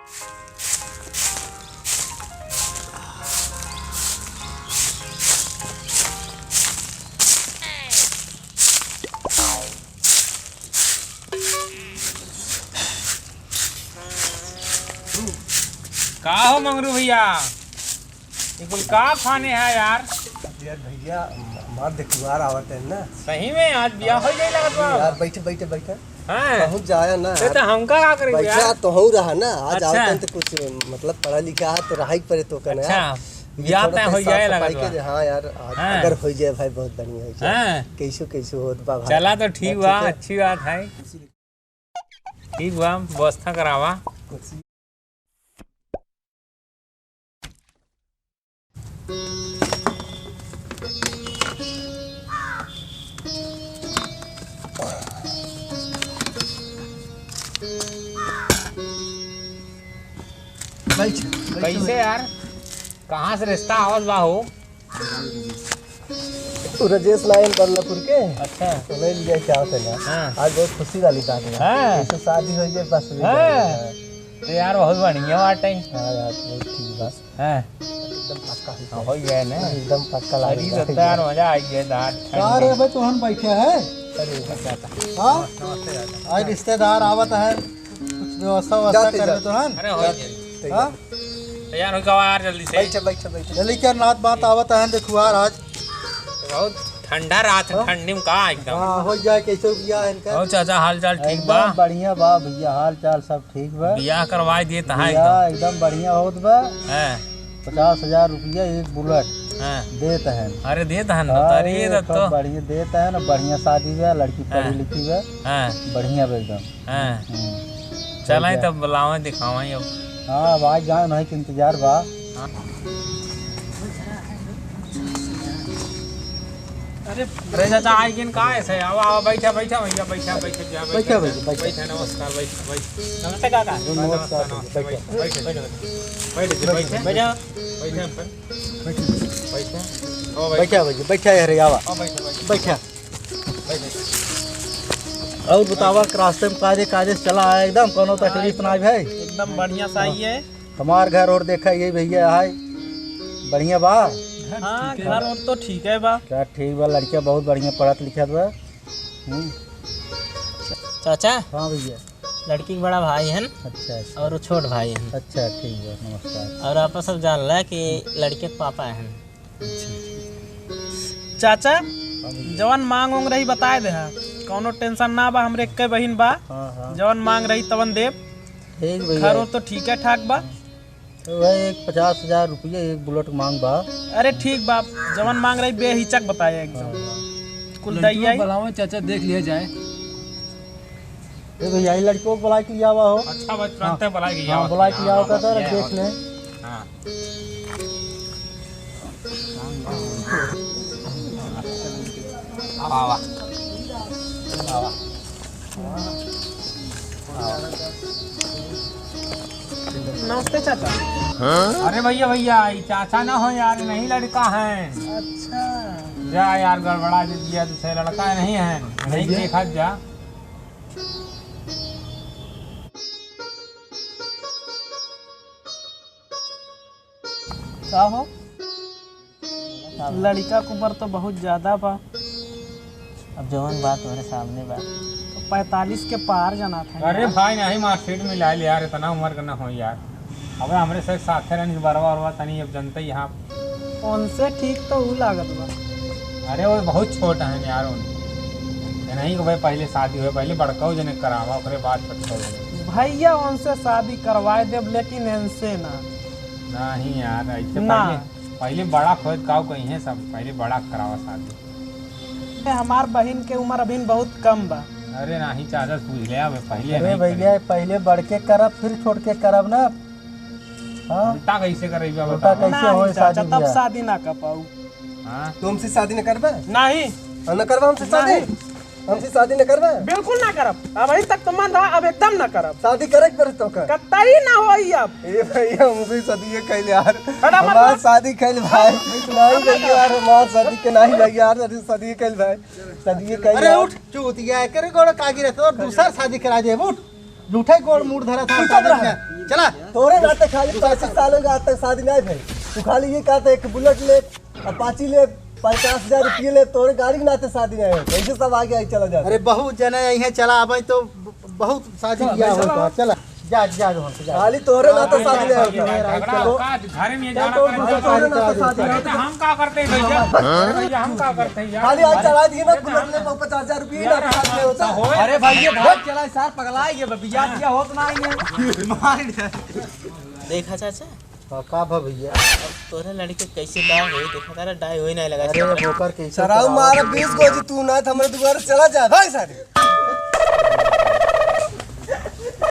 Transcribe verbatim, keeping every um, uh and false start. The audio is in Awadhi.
का हो मंगरू भैया, ये कुल का फाने है यार? यार भैया, म-, हमार देखुआर आवत है ना। सही में आज बियाह हो जाई लागत बा। यार बैठे, बैठे, बैठे। हाँ। कहूँ जाया ना ये यार। तो हमका का करेंगे बैठा यार? तो हूँ रहा ना, आज अच्छा। आवत है तो कुछ मतलब पढ़ा लिखा है तो रहा ही पड़े तो कहना अच्छा। यार। ये बियाह थोड़ा तय सा हो जाए साफ सफाई लागत के बा। दे, हाँ यार, आज हाँ। अगर हो जाए भाई बहुत बढ़िया हो जाए। हाँ। कैसो कैसो होत बा भाई। चला तो ठीक बा, अच्छे से। अच्छी बात है। ठीक बा, व्यवस्था करावा। बैठ, बैठ, कैसे बैठ। यार, कहाँ से रिश्ता आवत बा हो? उ रजेश लाइन बदलापुर के। अच्छा। तो ले लिया क्या होता है ना? हाँ। आज बहुत खुशी वाली बात है। हाँ। ऐसे शादी हो गई बस भी हाँ। बढ़िया है। तो यार बहुत बढ़िया बात है। हाँ यार, बहुत ठीक बात। हाँ। एकदम पक्का है। हाँ, हो गया ना। एकदम पक्का लाग अरे रहा है। तो यार मजा आ गया यार। का रे भाई, तोहन बैठे है? अरे, हाँ? नमस्ते, नमस्ते। आज रिश्तेदार आवत है, कुछ व्यवस्था, व्यवस्था जाते, कर जाते। तोहन? अरे, हो गया। हाँ? तैयार हो गवा यार, जल्दी से। बैठे, बैठे, बैठे। जल्दी कर, नात बात आवत है, देखुआर आज। बहुत ठंडा रात है, हाँ? ठंडी में का एकदम। हाँ, हो जाए, कैसे बियाह इनका? और चाचा, हाल चाल ठीक एकदम बा? बढ़िया बा भैया, हाल चाल सब ठीक बा। बियाह करवाए दिए तहा बियाह एकदम। एकदम बढ़िया होत बा। हाँ। पचास हजार रुपया एक बुलेट हाँ। देत हैं। अरे देत हैं ना, हाँ, अरे ये ये तो, तो तो। बढ़िया देत हैं ना, बढ़िया शादी बा, लड़की पढ़ी हाँ। लिखी बा, हाँ। बढ़िया बा एकदम। हाँ। हम्म। चला हो गया। तब बुलावा दिखावा अब। हाँ, अब आज जाए नहीं के इंतजार बा। हाँ। अरे, अरे चाचा, आई किन का ऐसे? आवा, आवा, बैठा, बैठा भैया, बैठा, बैठा, बैठा, बैठा, बैठा, बैठा। बैठा, नमस्कार, बैठा, बैठा। नमस्ते काका। नमस्कार, नमस्कार, बैठा। बैठा, बैठा, बैठा। बैठा, बैठा, बैठा। बैठा, बैठा। बैठा, बैठा। बैठा। ओ, बैठा। बैठा भैया, बैठा है रे, आवा। ओ, बैठा, बैठा। बैठा। बैठा। और बतावा, रास्ते में काजे, काजे से चला आया एकदम, कोनो हाँ, तकलीफ ना आई भाई? एकदम बढ़िया से आई है। हमार घर और देखा, ये भैया है, बढ़िया बा? हाँ, घर और तो ठीक है बा। क्या ठीक बा, लड़किया बहुत बढ़िया पढ़त लिखत बा। हम्म। चाचा? हाँ भैया। लड़की के बड़ा भाई हन अच्छा, अच्छा। और छोट भाई हन। अच्छा, ठीक बा, नमस्कार। और आपस सब जान ला कि लड़के के पापा हन। अच्छा, अच्छा। चाचा, हाँ भैया। जवन मांग उंग रही बताए दे हा, कौनो tension ना बा, हमरे एक्के बहिन बा, हाँ, हाँ। जवन मांग रही तवन देब। ठीक भैया। घर ओर तो ठीक है ठाक बा। तो वह एक पचास हजार रुपया एक बुलेट मांग बा। अरे ठीक बा, जवन मांग रही बेहिचक बताए एकदम। हाँ। कुल लड़कियों दई आई। बुलावे चाचा, देख लिया जाए। ए भैया, ये लड़कियों को बुला के लिया हुआ हो। अच्छा भाई, तुरंते हाँ। बुला के लिया हाँ, हुआ। बुला के लिया हुआ हाँ, कहता है, ये देख और ले। हाँ। आवा, आवा। आवा। नमस्ते चाचा। अरे भैया, भैया, ये चाचा ना हो यार, नहीं लड़का है। अच्छा। जा यार, गड़बड़ा दे दिया, दूसरे लड़का नहीं है, नहीं भैया। देखा जा। का हो? लड़िका के उमर तो बहुत ज्यादा बा। अब जवन बात तोहरे सामने बा। तो पैंतालीस के पार जाना था अरे यार। भाई, नहीं, marksheet मिला ले यार, इतना उमर का ना हो यार। अब हमरे से साथे रहने से बरवा उरवा तनी, अब जनते ही आप। उनसे ठीक तो ऊ लागत बा। अरे, वो बहुत छोट हैं यार, उन। ये नहीं कि भाई पहले शादी हुए, पहले बड़काऊ जने करावा, ओकरे बाद छोटकाऊ जने। भैया, उनसे शादी करवाए देब, लेकिन इनसे ना। नहीं यार, ऐसे ना। पहले, पहले बड़ा खोद काऊ कहीं है सब, पहले बड़ा करावा शादी। हमार बहिन के उम्र अभी बहुत कम बा। अरे नहीं, चाचा से पूछ ले, अब पहले अरे नहीं भैया, करी। पहले बड़के करब, फिर छोटके करब ना। हाँ? उल्टा कैसे करबे, उल्टा बताओ। कैसे नहीं होए चाचा, शादी तब ब्याह? शादी ना कर पाऊ। हाँ? तू हमसे शादी न करबे? नहीं। हाँ, न करबे हमसे शादी? नहीं। हमसे शादी न करबे? बिल्कुल ना करब। अबहीं तक तो मन रहा, अब एकदम ना करब। शादी करे के पड़े तो का? कतई ना होई अब। ए भैया, हमसे शादी ये कैल यार। हटा, मत हमार बोल। शादी कैल भाई। नहीं भैया यार, हमार शादी के नहीं लगे यार, अरे शादी ये कैल भाई। शादी ये कैल अरे यार। उठ, चूतिया, करे गोड़ कागी रहते और दूसर शादी करा दे, उठ। झूठे गोड़ मुड़ धरा था, तू चुप रह। शादी में। चला। तोरे नाते खाली पैंतीस साल हो गए, आज तक शादी नहीं भई। तू खाली ये कहता एक बुलेट ले, अपाची ले, पचास हजार रुपये ले, तोरे गाड़ी के नाते शादी नहीं हो। ऐसे सब आगे आगे चला जाता। अरे बहुत जने आई हैं, चला अब तो ब-, बहुत शादी चला, किया भाई, होता। चला। चला, जा, जा, रोहन, जा। खाली तोरे नाते शादी नहीं होता। झगड़ा तो का? घर में जा जाना तो करे। तोरे नाते शादी नहीं तो होता। हम का करते हैं भैया? अरे भैया, हम का करते हैं यार? खाली आज चला दी ना, बुलेट ले, पचास हजार रुपये यार, ना, हम शादी नहीं होता। तो होए। अरे भैया, भाई चला, सार पगला गया, बियाह किया होत ना है। मार दे। देखा चाचा, हाँ, का भा भैया? अब तोरे लड़के कैसे का होई, देखा तारा डाई होई नहीं लगा अरे, चाचा। बोकर कैसे सराऊ कराओ? मारा बीस गोजी तू ना, तो हमरे दुआरे चला जा, भाग सारे।